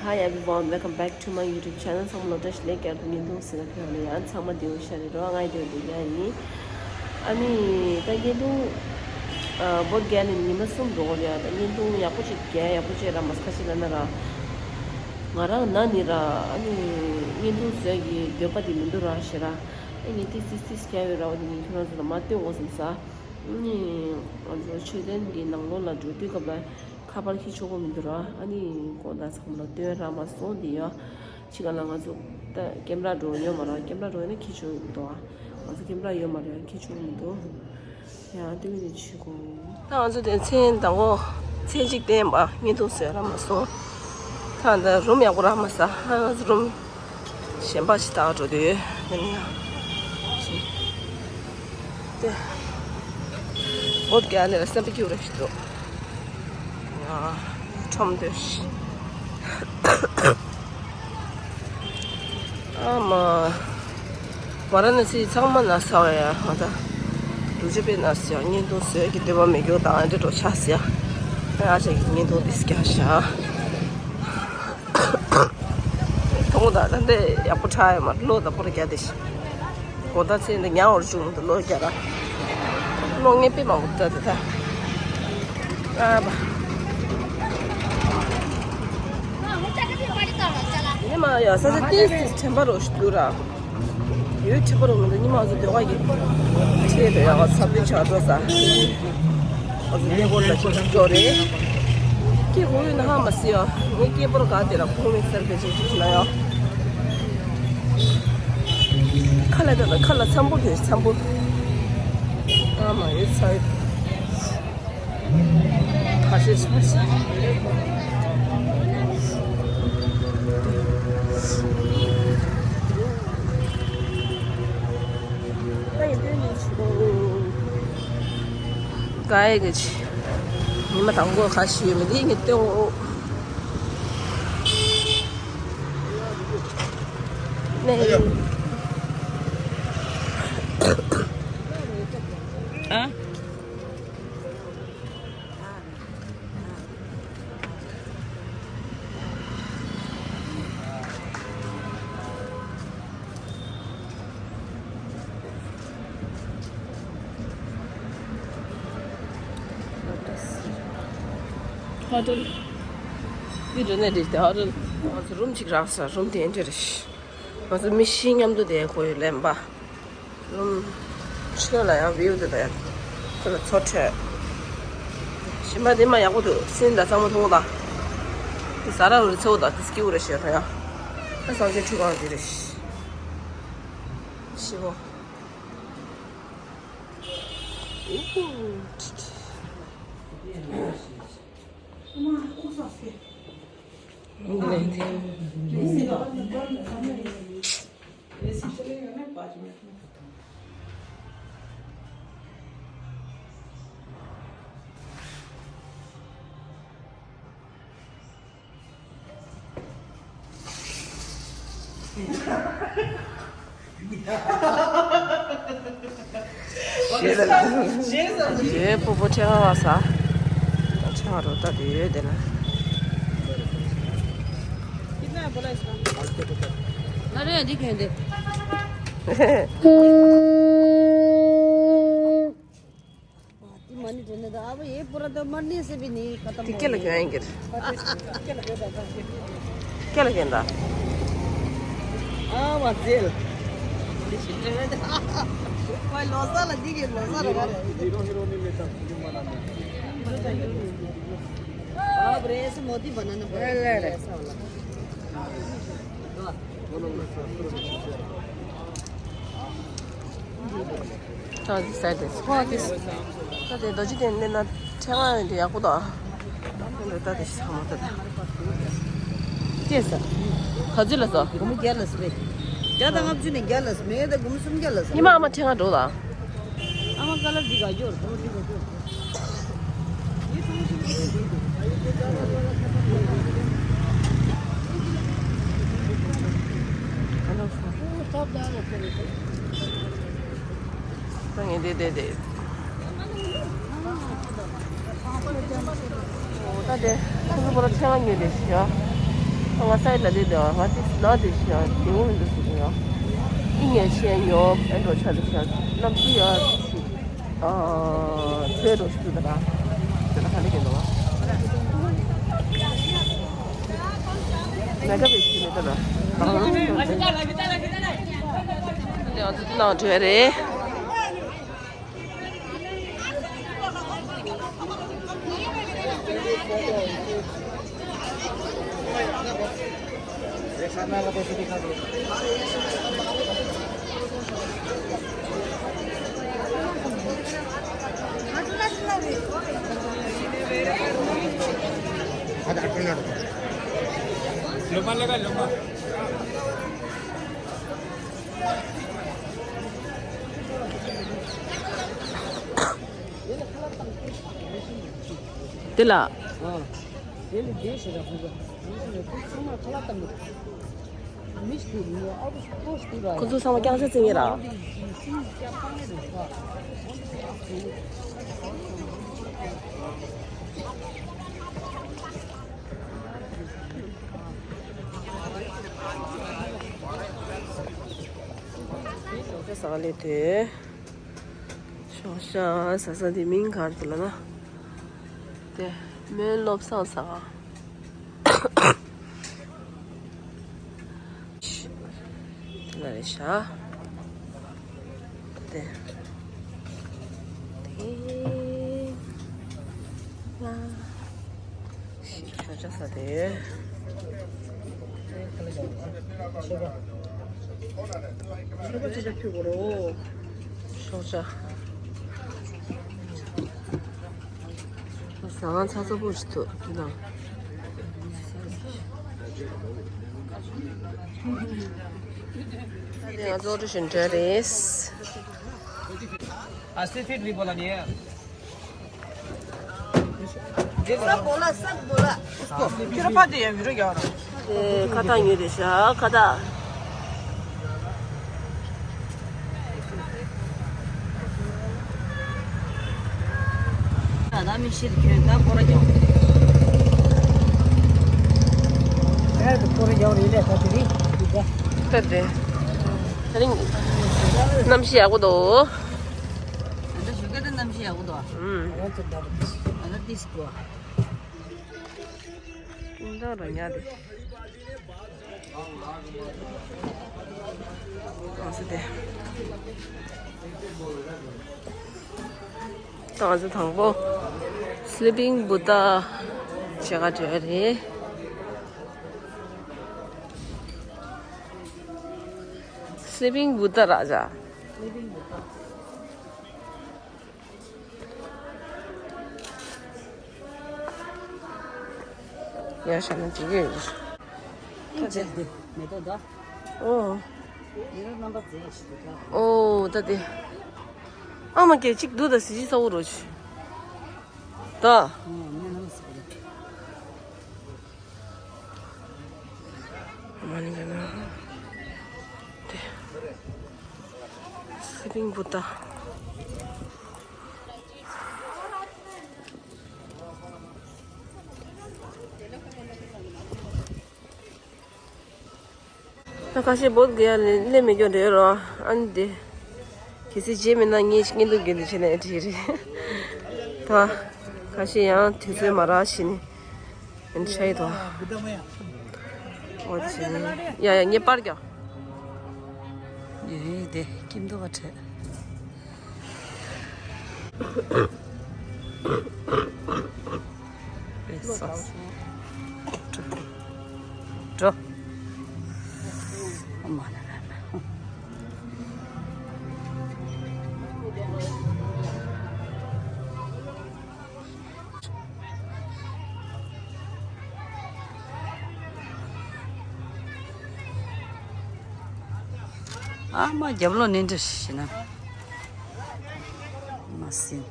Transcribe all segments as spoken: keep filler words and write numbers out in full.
Hi everyone, welcome back to my YouTube channel. ཚང་མ་ལོ་བཀྲ་ཤིས་བདེ་ལེགས། བསྐྱར་དུ་བརྙན་ཐུང་ཟེར་ན་ཕེབས་པ་ལ་ཡང་ཚང་མ་བདེ་པོ་ཤ་རེད་རོ། ང་ཡི་བདེ་པོ་བདེ་རྒྱ་ཡིན། ཨ་ནི་ད་བརྙན་ཐུང་ཨ་བོད་རྒྱལ་ནས་ཉི་མ་གསུམ་འགྲོ་གི་རེད། ད་བརྙན་ཐུང་ཡག་པོ་ཅིག་རྒྱལ་ཡག་པོ་ཅིག་རག་མ་སོང་། ཁ་ཤས་ལབ་ན་ར་ང་རང་ན་ནི་ར་ཨ་ནི་བརྙན་ཐུང་བཟོ་ཡག་གི་འདོད་པ་དེ་མི་འདུག་ར་ཞེ་ར། ཨ་ནི་ཏིས་ཏིས་ཏིས་རྒྱལ་ཡོད་ར། འོ་དེ་ནི་ཁྱོད་རང་ཚོ་ལ་མ་སྟོན་དགོས་བསམ་ས། ཨ་ནི་ང་ཚོ་མཆོད་རྟེན་གྱི་ནང་ལོགས་ལ་འགྲོ་དུས་སྐབས་ལ་ཁ་པར་འཁྱེར་ཆོག་གི་མི་འདུག་ར། ཨ་ནི་དགོང་དག་ཚང་མ་ལ་སྟོན་རག་མ་སོང་། དེ་ཡང་ཕྱི་ག་ལ་ང་ཚོ་ད་ཀེམ་ར་འགྲོ་ཡོད་མ་རེད། ཀེམ་ར་འགྲོ་ཡོད་ན་འཁྱེར་ཆོག་གི་འདུག་ཨ་ང་ཚོ་ཀེམ་ར་ཡོད་མ་རེད། ཡང་འཁྱེར་ཆོག་གི་མི་འདུག་ཡང་སྟོན་གི་ནི་ཆུ་གོ། ད་ང་ཚོ་དེ་མཚན་དང་པོ་མཚན་གཅིག་བསྟན་པ་བརྙན་ཐུང་བཟོས་རག་མ་སོང་། ད་ད་རུམ་ཡག་པོ་རག་མ་སོང་། ང་ཚོ་རུམ་གཞན་པ་ཞིག་ལྟ་འགྲོ་དུས་ཡིན་ཡང་། དེ་བོད་རྒྱལ་ནས་སེམས་པ་སྐྱིད་པོ་ཞིག་འདུག་ཡང་ཁྲོམ་དེ་ཨ་མ། ཝཱ་ར་ཎ་སི་ཚང་མ་ན་ས་བ་ཡ། ང་ད་རུ་ཅི་པའི་ན་ས་ཡ། བརྙན་ཐུང་བཟོས་ཀྱི་འདོད་པ་མེད་རྒྱུ་དང་ཨ་འདྲ་འགྲོ་ཆགས་ས་ཡ། ཨ་ཅག་གི་བརྙན་ཐུང་དེ་སྐྱ་ཤ། མཐོང་ད་ད་འདི་ཡག་པོ་ཁྲ་ཡོད་མ་རེད། གློག་ད་པོ་ར་རྒྱ་དེ་ཤི། གོ་ད་ཚེ་འདི་ཉག་འོར་བྱུང་འདུག་གློག་རྒྱ་ར། གློག་ངན་པས་མང་པོ་ད་དེ་ད། ཨ་བ། ཉི་མ་ཡ་ས་ས་ཏིས་ཏིས་དྲན་པ་རོ་ཞིག་འདུག་ར། ཡོད་ཁྱད་པར་མི་འདུག་ཉི་མ་ཚོ་སྡོད་ག་ཡིན། ཆེ་བའི་ཡག་ག་ཚབ་ཏུ་ཆགས་འགྲོ་ས། ང་ཚོ་གླེ་འཁོར་ལ་ཅིག་འགྲོ་རེད། སྐྱེ་དགོས་ཡོད་ན་ཧ་མ་སི་ཡ། ངའི་སྐྱེ་འབོར་ག་དེ་ལ་ཁོང་མི་སར་བེ་ཅིག་ཅིག་ན་ཡ། ཁ་ལ་ད་ད་ཁ་ལ་འཚམ་པོ་དེ་འཚམ་པོ། ཨ་མ་ཡོད་ཚ་ཡོད། ཁ་ཤས་ཤ་ཤས། ད་ཡིན་དུས་ནི་ཆུ་གོ། ག་ཡི་གི་ཆི། ཉི་མ་དང་པོ་ཁ་ཤས་ཡོད་མི་དེ་ངས་སྟོན་འོ། ནས། ཨ། ཧོ་ཊེལ། འདི་འགྲོ་ནས་འགྲིག་སྟེ་ཧོ་ཊེལ། ང་ཚོ་རུམ་གཅིག་རག་ས། རུམ་དེ་འདྲ་རེད། ང་ཚོ་མི་བཞི་མཉམ་དུ་བསྡད་དགོས་ཡོད་ལན་པ། རུམ་ཕྱི་ལོགས་ལ་ཡང་བིའུ་དེ་དང་ཡང་ཁོ་ལ་ཚོ་འཕྲད། ཞིམ་པ་དེ་མ་ཡག་པོ་འདུག་སྲིན་དང་གཙང་མ་མཐོང་ད། དེ་ཟ་ར་འུར་ཚེའུ་དང་དེ་སྐྱིའུ་རེ་བཞག་ད་ཡང་། ཨ་སང་ཆེན་ཁྲུས་ཁང་དེ་རེད། ཤི་བོ། ཞེས་ལ། ཞེས་པོ་པོ་ཁྲེང་བ་ས། ཁྲེང་རོ་ད་དེ་ཡོད་དེ་ན། ང་རེ་འདི་གན་དེ། དེ་མ་ཎི་དྲན་ནས་ད་ཨ་བ་ཡེ་པུ་ར་ད་མ་ཎི་སེ་བི་ནི་ཁ་ཏམ་དེ་སྐེ་ལ་གྱོན་ཡིན་གྱི། སྐེ་ལ་གྱོན་ད། ཨ་བ་ཛེལ། དེ་ཞིག་དྲན་ནས་ད། ཁོའི་ལོ་ས་ལ་འདི་གི་ལོ་ས་ལ་ག་རེ། ཨ་བ་རེ་སི་མོ་དི་བ་ན་ན་བ་རེ་སི་ལ་རེ་ས་ལ། ད་འདི་ཟེར་ཏེ་སྤོ་ཏིས། ད་དེ་རྡོ་རྗེ་གདན་སླེབས་ན་ཕྲེང་བ་ཡོད་དེ་ཡག་པོ་འདུག་ཨ། ད་དེ་ཞིག་ཚང་མ་ད་ད། ཅེས་ཟེར། ག་ཚོད་ལ་ཟེར། སྒོར་མོ་བརྒྱ་ལ་ཟེར། བརྒྱ་དང་ལྔ་བཅུ་ནས་བརྒྱ་ལ་ཟེར། མེད་ད་སྒོར་མོ་སུམ་བརྒྱ་ལ་ཟེར། ཉི་མ་ཨ་མ་ཕྲེང་བ་འགྲོ་ལ། ཨ་མ་ཀ་ལར་འདི་ག་ཡོད་རེད། ད་ངས་འདི་བསྡད་དེ། ད་དེ་ཁོ་ཚོ་པོ་ར་ཕྲེང་བ་ཉོས་ཏེ་ཡ། ང་ས་ཡི་ལ་ལི་ལ་ང་ཏི་ལ་ཏི་ཤ་ཡོང་མི་འདུག་ཟེར་གི་ཡོད། ཨི་ངས་བཤད་ཡོད་ཨེ་འགྲོ་ཆ་ཏི་ཤ་གནམ་གཤིས་ཡ་ཨ་ཚོད་འགྲོ་ཤི་དུ་ད་ར་ད་ད་ཧ་ལི་གི་འདུག་བ། ང་ག་བེ་ཤི་མི་ད་ལ་ཡང་ཏི་ནང་བྲོས་རེད། དེ་ལ། ཁོ་ཚོ་ཚང་མ་རྐྱང་ཤ་བཙལ་ངེས་ར། ཞོགས་ཇ་ཟ་ག་སླེབས་དུས། ཞོགས་ཇ་ཟ་ས་དེ་མིང་ག་རེ་ཟེར་ལབ་ན། དེ་སྨོན་བློ་བཟང་ཟ་ག་དེ་ལ་རེད་ཤག་དེ། དེ་ལ། ཞོགས་ཇ་ཟ་དེ། ཆོས་པ་ཆོས་པ་ཆོས་པ་ཕུལ་དགོས་རོ། ཞོགས་ཇ། ཟ་ཁང་ཚ་ཚ་པོ་ཞིག་འདུག་དེ་དང་། ད་དེ་ང་ཚོ་འགྲོ་བཞིན་འགྲོ་རེད། ཨ་སི་ཕིད་རི་པོ་ལ་ནི། सब बोला, सब बोला। तेरा फादे या मेरा यार। ཁ་བཏགས་ཉོས་རེད་ཤག་ཁ་བཏགས། ད་ད་མི་ཤེས་ཁྱོད་ད་སྐོར་ར་རྒྱག་ད་སྐོར་ར་རྒྱག་རེད་ལས་ད་དེ་རིང་ད་དེ་རིང་གནམ་གཤིས་ཡག་པོ་འདུག་ད་ཞུ་ག་ད་གནམ་གཤིས་ཡག་པོ་འདུག་ཨུམ། ད་ད་ཏིས་གོ་ཀུན་ད་ར་ཉ་དེ། གང་ཟེར་དེ། ད་ང་ཚོ་དང་པོ་Sleeping Buddha བྱེད་ག་འགྲོ་ཡ་རེད། Sleeping Buddha ར་ཇ། ཡར་བཞག་ན་འགྲིག་གི་ཡོད། ཨིན་ཇི་འདི་མེ་ཏོག་ད། ཨོ། མེ་ཏོག་རྣམ་པ་མཛེས་ཤིག་འདུག་ད། ཨོ་ད་དེ། ཨ་མ་སྐད་ཅིག་འདུག་ད་གཟི་བརྗིད་ཚ་བོ་རོ་ཆུ། ད། ཨོ་མེ་རྣམ་པ་མཛེས་པོ་རེད། མ་ནི་ག་ན། དེ། Sleeping Buddha། ད་ཁ་ཤས་བོད་གི་ཡ་ལས་ལས་མི་སྐྱོ་འདྲེ་རོ། ཨ་ནི་དེ། གལ་སྲིད་རྗེས་མི་ན་ངས་ཤི་ངས་འདུག་གི་འདི་བྱས་ནས་འདྲེ་རེད། ད། ཁ་ཤས་ཡང་དུས་ཚོད་མ་རག་ཤི་ནི། འདི་ཤ་ཡི་དོ། འོ་དེ་བྱས་ནས་ཡ་ཡ་ངས་པར་རྒྱག་ཡེ་དེ་ཀིམ་དོ་བ་ཁྲེ། འགྲོ། འགྲོ། ཨ་མ་ལ་ལ་ལ། ཨ་མ་རྒྱབ་ལོགས་ནས་འདྲི་ཞིག་ན། མ་སྲིན།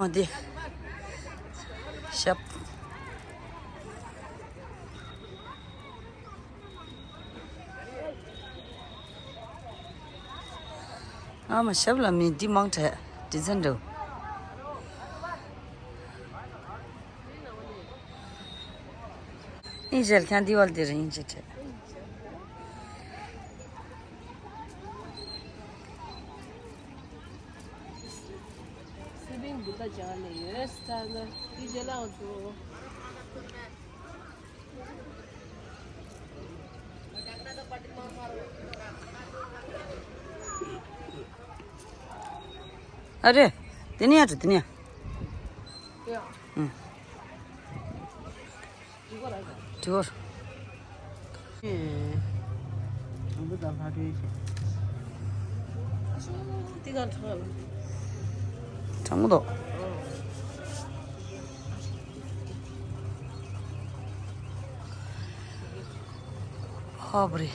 འོ་དེ། ཞབས། ཨ་མ་ཞབས་ལ་མི་འདི་མང་དྲགས་འདི་ཚན་འགྲོ། ཨིན་ཇེལ་ཁྱང་དི་ཝལ་དི་རིང་ཅི་ཆེ། སེ་བིང་འདི་ལྟ་ཅང་ལས་ཡོད་ས་ན་ཨིན་ཇེ་ལའོ་ཚོ། ཨ་རེ། དེ་ནས་ཡར་འགྲོ་དེ་ནས་ཡར། ཨུ། དྲི་བར། དྲང་པོ་དང་ལྷ་འདྲེ་ཞིག་དེ་ག་དྲང་། དྲང་པོ་འདུག་ཧོབ་རེ།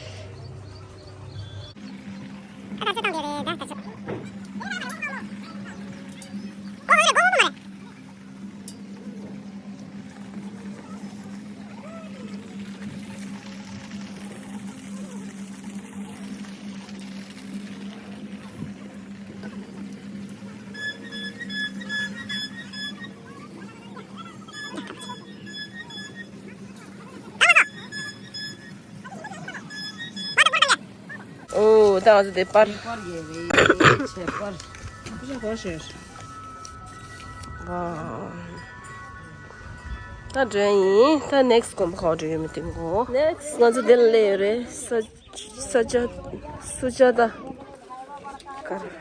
ཨོ། ད་ང་ཚོ་དེ་པར། པར་རྒྱལ་བའི་ཁྱད་པར། ཁ་ཤས་གོ་ཤེས། ཝའོ། ད་འདྲ་ཡིན། ད་ནེག་སི་དགོན་པ་ག་པར་འགྲོ་ཡོད་མེད་དེ་གོ། ནེག་སི་ང་ཚོ་དེ་ལ་སླེབས་ཡོད་རེད། ས་ས་ཆ་སུ་ཇ་ད་གར།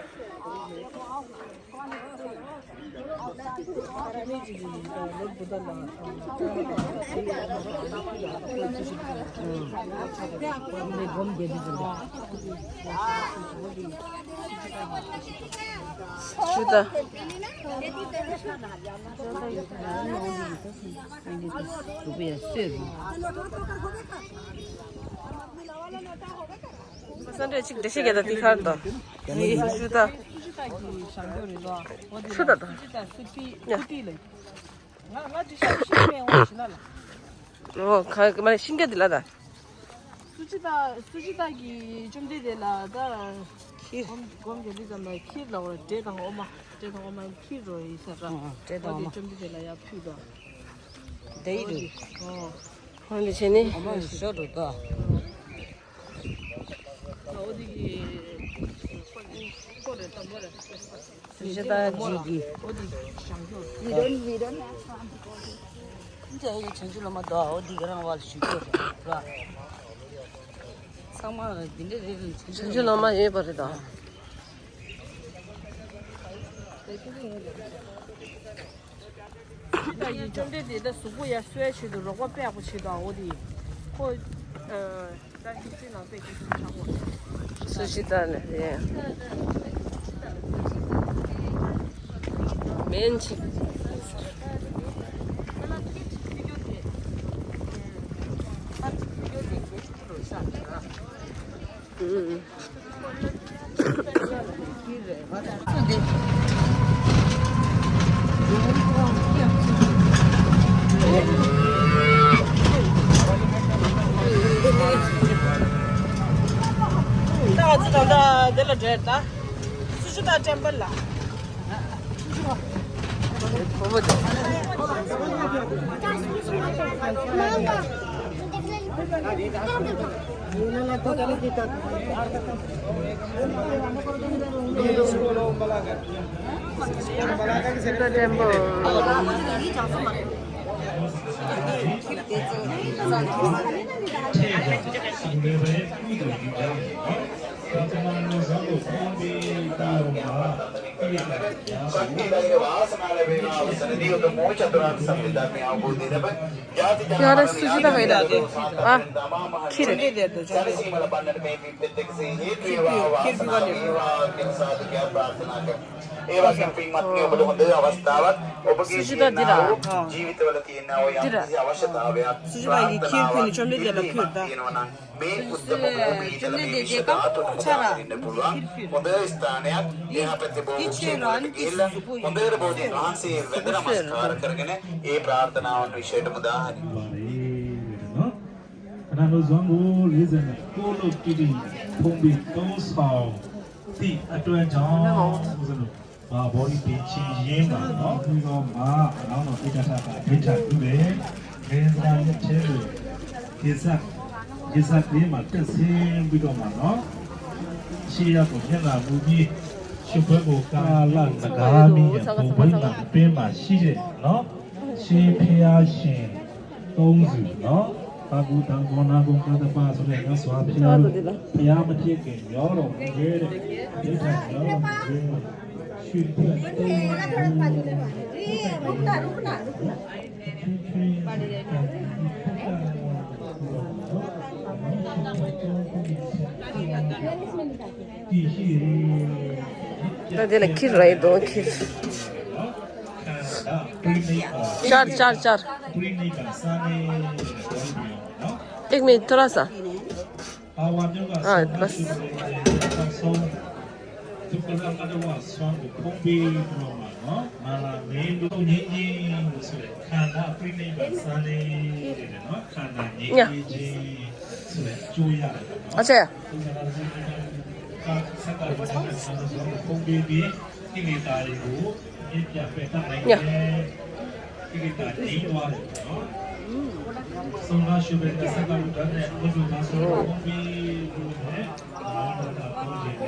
ཞུ་ད། སེམས་ཁྲལ་གཅིག་འགྲེལ་བཤད་རྒྱག་ད་དེ་ཁར་དང་། ངས་སུ་ཞུ་ད། ཆུ་ད་ད། ཡ། ཨོ་ཁ་མ་ཤིང་རྒྱ་དེ་ལ་ད། སུ་ཅི་ད་སུ་ཅི་ད་གི་བཅོམ་ལྡན་འདས་ལ་ད། ཁྱི། སྒོམ་སྒོམ་རྒྱག་དུས་ཙམ་ལ་ཁྱི་ལ་འོ་འབྲས་དང་འོ་མ་འབྲས་དང་འོ་མ་ཁྱི་རོ་ཡི་ས་ར། འབྲས་དང་འོ་མ། འོ་དེ་བཅོམ་ལྡན་འདས་ལ་ཡར་ཕུལ་དོ། དེ་ཡི་རེད། ཨོ། ཧོན་ལི་ཆེ་ནི། འོ་མ་ཤོ་རུ་དོ། འོ་དེ་གི་ཁོ་རེ་དང་པོ་རེ། སུ་ཞིག་ད་ཇི་གི། འོ་དེ་བྱང་ཆུབ། We don't, we don't have time to go. འདི་ཡི་བྱང་ཆུབ་ལམ་མ་དོ། འོ་དེ་གི་རང་བ་ལ་ཞུ་རྒྱུ་རེད་ར། ཚང་མ་འདི་འདྲ་རེད་རེད། བྱང་ཆུབ་ལམ་མ་ཡོད་པ་རེད་ད། ད་ཡི་བཅོམ་ལྡན་འདས་ད་གཟུགས་པོ་ཡར་གསོའི་ཆེད་དུ་རོགས་པ་དཔེ་ཡག་པོ་བྱེད་དོ། འོ་དེ་ཁོ། ཨ། ད་ཤི་ཚེ་ནང་པའི་སྐྱེས་བུ་ཆགས་པ། སུ་ཞིག་ད་ལེ་རེད། མེན་ཆི། ཨུ། ད་ང་ཚོ་ད་ལྟ་འདི་ལ་འགྲོ་ཡ་ད། སུ་ཅི་ད་ཊེམ་པལ་ལ། ཡ་ར་སུ་ཞིག་ད་ག་ཡི་ད། ཨ། ཁྱི་རེད། ཁྱི་རེད། ཁྱི་ཕིའུ་ཁྱི་ཕིའུ་ག་ནས། སུ་ཞིག་ད་འདི་ར། འདི་ར། སུ་ཞིག་ད་ཡི་ཁྱི་ཕིའུ་ནི་བཅོམ་ལྡན་འདས་ལ་ཕུལ་ད། བཅོམ་ལྡན་འདས་དེ་ག་ཆ་ར། འདི་ཁྱེད་རང་གི་གཟུགས་པོ་ཡིན། གཟུགས་པོ་སུ་རེད། ཁོང་པའི་ཏོག་སའོ་ཏི་ཨ་ཏོ་ཡ་ཅང་ཟེར་ནོ། མ་བོ་ཡི་པེ་ཆིན་ཡེ་མ་ནོ་ཧུ་ཡོ་མ་རང་ནོ་ཏི་ཏ་ཏ་ཏ་ཏི་ཏ་ཏུ་བེ། ལྷན་རྒྱས་ཆེ་རུ་དགེ་ས་དགེ་ས་དེ་མ་བཀྲ་སེམས་འབུལ་གཏོང་མ་ནོ། ཤི་ཡ་གོ་ཧེ་ན་མུ་གི་ཤུ་བེ་གོ་ཀ་ལ་ན་ག་མི་ཡ་གོ་བེ་ན་པེ་མ་ཤི་རེ་ནོ། ཤི་ཕི་ཡ་ཤིན་ཏོང་ཟུ་ནོ། ད་གུ་དང་གོ་ན་གོ་ཀ་ད་པ་སོ་རེ་ན་སོ་ཕི་ཡ་རུ་ཕི་ཡ་མ་ཐེ་གེ་ཡོ་རོ་གེ་རེ་དེ་ད་ཡོ་རོ་གེ་རེ་ཤུ་ཕི་ཡ་ཏེ་རུ་ན་རུ་ན། ད་དེ་ལ་ཁིར་ར་ཡི་དོ་ཁིར། ཅར་ཅར་ཅར། ཨེག་མི་ཐོ་ར་ས། ཨ་བ། ཨ་ཅེ།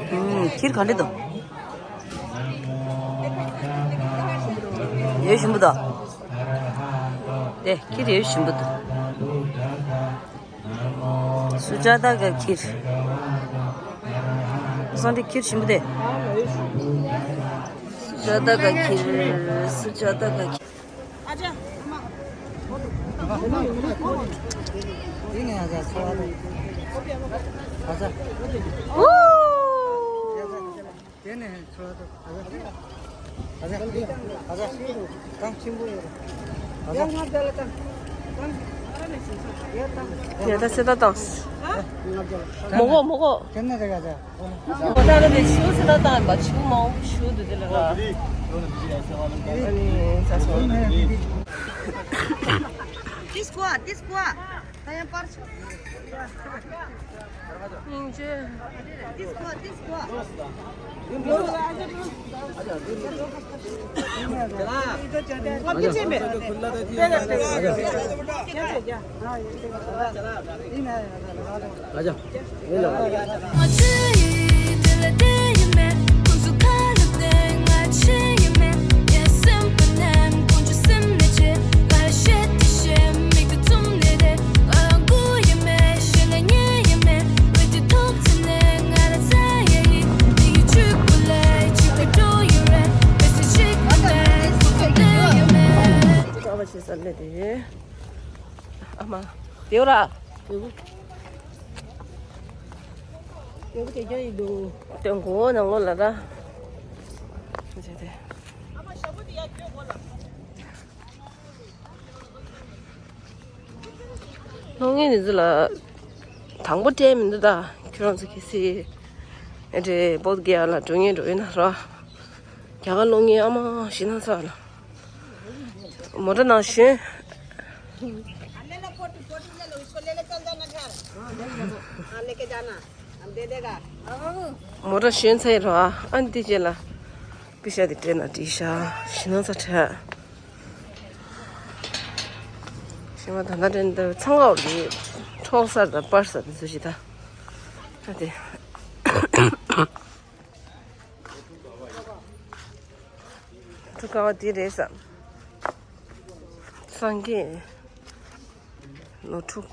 ཉ། ཁྱེར་ག་འདྲ་འདུག་ཡོད་ཞིམ་པོ་འདུག་དེ་ཁྱེར་ཡོད་ཞིམ་པོ་འདུག་སུ་ཇཱ་ཏ་ག་ཁྱེར། སང་དེ་ཁྱེར་ཞིམ་པོ་དེ། སུ་ཇཱ་ཏ་ག་ཁྱེར། སུ་ཇཱ་ཏ་ག་ཁྱེར། དེ་ནས་ཚོ་ད་ཨ་ཟ། ཨ་ཟ། ཨ་ཟ། ཏང་ཆེན་པོ་ཡོད། ཨ་ཟ། ཡང་ང་དེ་ལ་ཏང་། ཏང་། ཡ་ད་སེ་ད་ཏང་། མོ་གོ་མོ་གོ། དེ་ནས་རེ་ག་ཟ། མོ་ད་རེ་ནས་ཤུ་སེ་ད་ཏང་ཡིན་པ་ཆུ་མང་ཤུ་དུ་དེ་ལ་ར། ཨ་ནི་ས་སོ། དེ་སྐོར་དེ་སྐོར། ད་ཡང་པར་ཆུ། སྙིང་རྗེ། ཀ་བ་ཆེ་ས་ལེ་དེ། ཨ་མ། དེའུ་ར། དེའུ་དེ་རྒྱ་ཡི་འདུག་དེ་མགོ་བོ་ནང་ལོགས་ལ་ར། ཟེར་ཏེ། གློག་བརྙན་འདི་ཚོ་ལ་དང་པོ་སྤྲད་མི་འདུག་ད་ཁྱོད་རང་ཚོ་གལ་སྲིད་ཨེ་འདྲེ་བོད་རྒྱལ་ལ་འགྲོ་ངེས་འགྲོ་ཡོད་ན་ར། རྒྱ་གར་གློག་བརྙན་ཨ་མ་ཞིག་ན་ཚ་ལ། མོ་ཊ་ནང་ཞོན། ले लो, फोटो, फोटो ले लो, इसको ले ले चल जाना घर। हाँ, लेके जाना। हम दे देगा। མོ་ཊ་ཞོན་ཚར་ཡིན་ར། ཨ་ནི་དེ་རྗེས་ལ་པི་ཤ་དེ་སྤྲད་ན་འགྲིག་ཤག་ཞིམ་ཚ་ཁྲ། ཞིམ་མ་ད་ལྟ་དྲན་འདི་ཚང་ག་འོ་དེ་འཕྲོག་སར་དང་པར་སར་དེ་ཚོ་ཞིག་ད། ཨ་དེ། ཐུག་ཀ་བ་དེ་རེད་ས། སངས་རྒྱས། ལོ་ཐུག་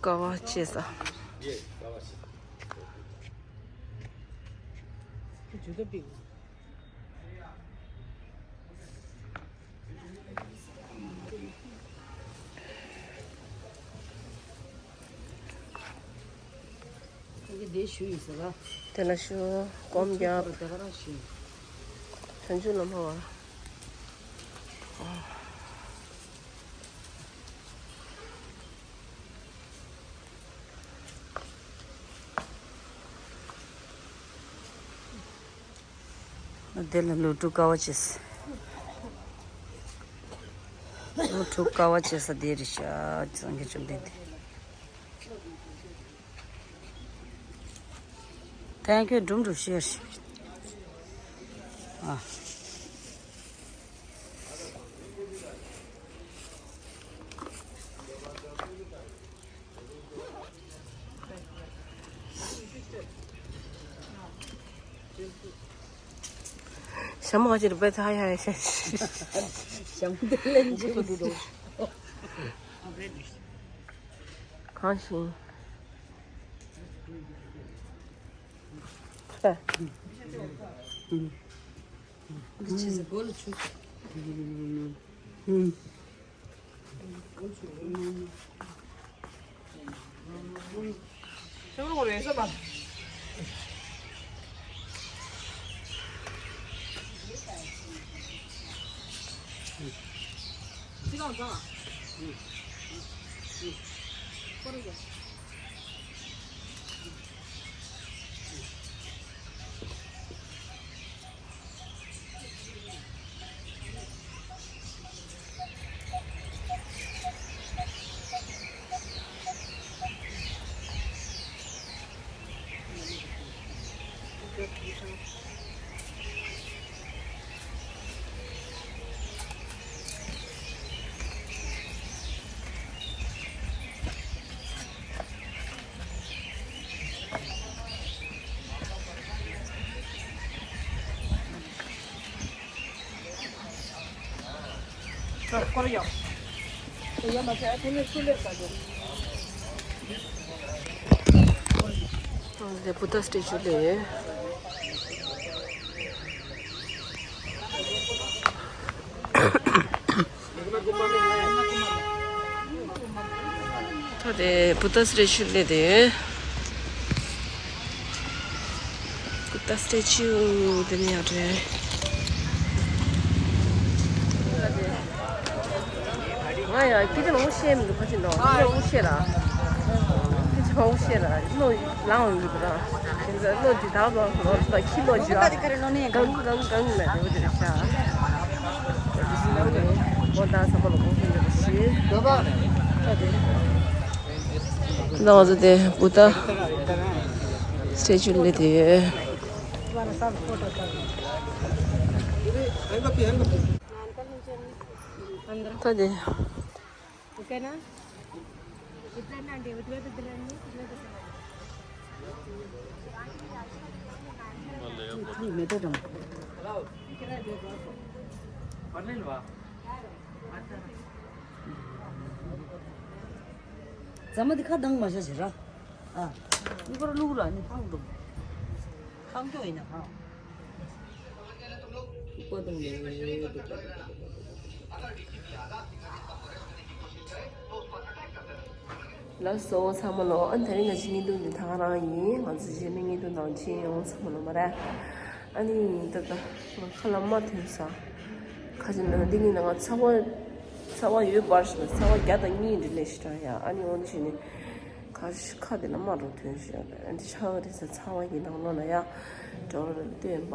ཀ་བ་བཅས་ས། དེ་ལ་ཞུ་སྐོམ་རྒྱབ། བྱང་ཆུབ་ལམ་བར། དེ་ལ་ལོ་དྲུག་དཀའ་བ་བྱས། ལོ་དྲུག་དཀའ་བ་བྱས་ས་དེ་རེད་ཤག་སངས་རྒྱས་བཅོམ་ལྡན་འདས། Thank you. འགྲུམ་འགྲུམ་ཤེར་ཤིག་ཨ། ཇ་མ་ག་ཅི་རུ་བས་ཚ་ཡ་ཡ་ཤ་ཤ། ཞང་དེ་ལན་ཅི་གུ་འདུག་གང་ཞིག་འདི་ཆེ་ས་གོ་ལ་ཆུ། ལས་བུ་ཏ་སི་ཊེ་ཅུ་ལས། ད་དེ་བུ་ཏ་སི་ཊེ་ཅུ་ལས་དེ། བུ་ཏ་སི་ཊེ་ཅུ་དེ་ནས་ཡར་འགྲོ། ང་ཡང་སྐད་ཆ་མང་པོ་བཤད་མི་འདུག་ཁ་ཅིག་ནང་སྐད་ཆ་མང་པོ་བཤད་ལ། སྐད་ཆ་མང་པོ་བཤད་ལ་བློ་ལངས་མི་འདུག་ར། དེ་ཚོ་བློ་འདི་དག་ལོ་ལོ་ད་ཁྱི་ལོ་ཇི་ཨ། གང་གང་གང་ལ་དེ་འོ་དེ་རེད་ཤག་འོ་ད་ས་པ་ལོ་གོང་ཁྱི་ཡོད་པ་ཞིག་ད་ང་ཚོ་དེ་བུ་ཏ་སི་ཊེ་ཅུ་སླེབས་དེ་ཡོད། ད་དེ། ཟ་མ་འདི་ཁ་གདངས་མ་བྱ་ཞེས་ར། ཨ། ཨི་བར་བླུག་ར་ནི་ཐང་འགྲོ། ཐང་སྐྱོ་ཡིན་ན་ཧ། ཐུག་པ་གཏོང་ལེ། ལགས་སོ་ཚང་མ་ལོ། ཨ་ནི་དེ་རིང་ང་ཚོའི་བརྙན་ཐུང་འདི་ད་ག་རང་ཡིན། ང་ཚོ་རྗེས་མའི་བརྙན་ཐུང་ནང་མཇལ་ཡོང་། ཚང་མ་ལོ་མ་རེད། ཨ་ནི་ད་ལྟ་ང་ཁ་ལག་མ་ཐོན་ས། ཁ་ཅིག་ན་འདི་གཉིས་ནང་ཚ་བ་ཚ་བ་ཡོད་པར་ཞིག་ན་ཚ་བ་བརྒྱ་དང་གཉིས་འདྲ་ལས་ཞིག་དྲག་ཡ། ཨ་ནི་འོ་འདི་ཞིག་ནི་ཁ་ཁ་དེ་ལ་མ་འགྲོ་ཐོན་ཞིག་ཨ་འདི་ཆགས་རེད་ས། ཚ་བ་ཡི་ནང་ལོགས་ལ་ཡ་འགྲོ་རུ་བསྟན་པ།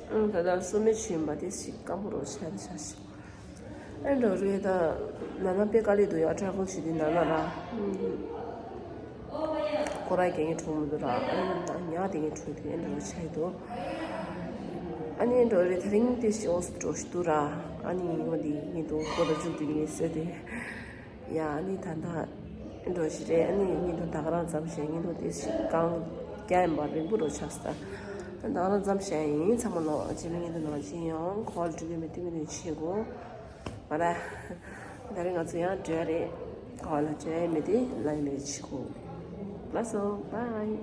ཨང་ད་ལྟ་སོ་མེ་ཆུ་ཡིན་པ་དེ་ཞིག་སྐམ་པོ་རོ་ཆགས་དེ་ཆགས་ཤིག་ཨེ་འགྲོ་རུ་ཡ་ད་ན་ན་པེ་དཀའ་ལས་འདུག་ཡ། ཊ་ར་ཕལ་བྱེད་དུས་ན་ན་ར། ཁོ་རང་རྒྱ་ངའི་གྲོགས་མི་འདུག་ར། ཨ་ནི་ཉག་དེ་ངའི་གྲོགས་དེ་ཨེ་འགྲོ་ཆགས་འདུག་ཨ་ནི་འགྲོ་རེད། དེ་རིང་དེ་ཞིག་འོང་སུ་འགྲོ་ཞིག་འདུག་ར། ཨ་ནི་ངོ་དེ་ངའི་དུ་ཁོ་དང་མཇུག་དེ་ངའི་སེ་དེ། ཡ་ཨ་ནི་ད་ལྟ་ཨེ་འགྲོ་ཞིག་རེད། ཨ་ནི་ངའི་དུ་ད་ག་རང་ཙམ་བྱས། ངའི་དུ་དེ་ཞིག་གང་རྒྱ་ཡིན་པ་རིང་པོ་རོ་ཆགས་སོང་། ད་ག་རང་ཙམ་བྱས་ཡིན། ཚང་མ་ལོ་རྗེས་མའི་ངའི་དུ་ནང་ཆེན་ཡོང་། ཁོ་ལ་འགྲིག་གི་མེད་དུས་མི་ནས་བྱེད་དགོས། ང་ར། ད་རེས་ང་ཚོ་ཡང་འགྲོ་ཡ་རེད། ག་བ་ལ་འགྲོ་ཡ་མེད་དེ་ལ་ཡིན་ལས་ཕྱི་གོ་ལགས་སོ། བྷའི།